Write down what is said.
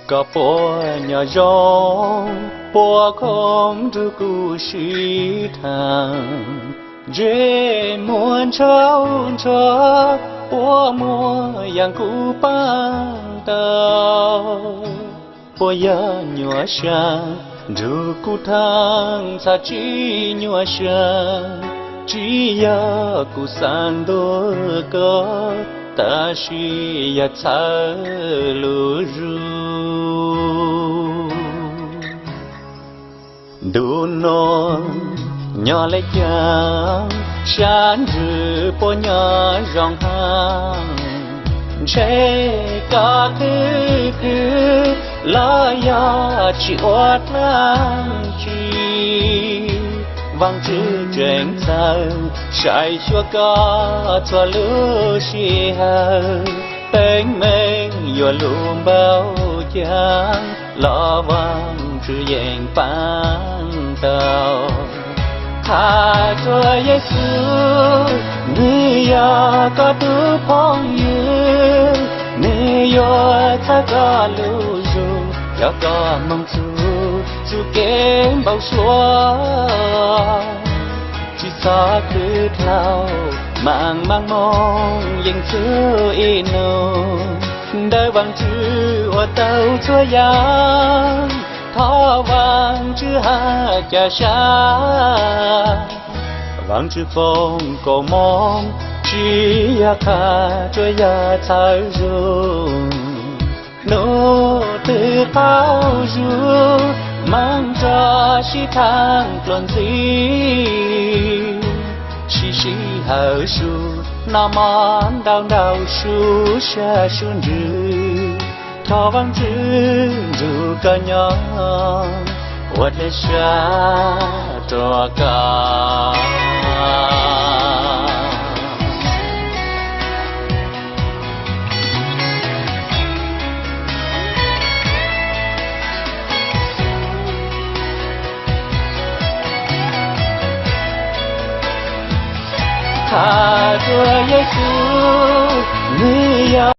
Koj puas nyob zoo, puas khoom nrug kuv sib thaam, ntsej muag ntshauv ntshov, puas muaj yaam kuv paab tau. Puas yog nyuaj sab nrug kuv thaam, txhad tsi nyuaj sab, tsi yog kuv xaav ntuag koj, tab sis yog txhawb lug zug. Ntu nuav nyob le caag, sab ntswg puas nyob zoo hab? Ntshe koj twb khwv los yog tsi ua dlaab tsi. Vaajtswv tseem txawj saib xyuas koj txhua lub sij hawm, teeb meem yuav lug npaum caag los Vaajtswv yeej paab tau. Qha rua Yexus, nwg yog koj tug phooj ywg, nwg yuav txhawb koj lug zug, coj koj moog txug txuj kev npau suav. Tsi txhob khwv dlhau, maam maam moog yeej txug ib nub, ntawm Vaajtswv ua tau txhua yaam. Thov Vaajtswv hab ca sab, Vaajtswv foom koob moov, tsi yog qha, tsuas yog txhawb zug. Nub twg qaug zug, maam nrog sib thaam dluas ntxiv. Sib sij hawm sub, noj mov ntau ntau, sub sab sub ntsws. Thov Vaajtswv nrug koj nyob, ua dlej sab rua koj. Qha rua Yexus, nwg yog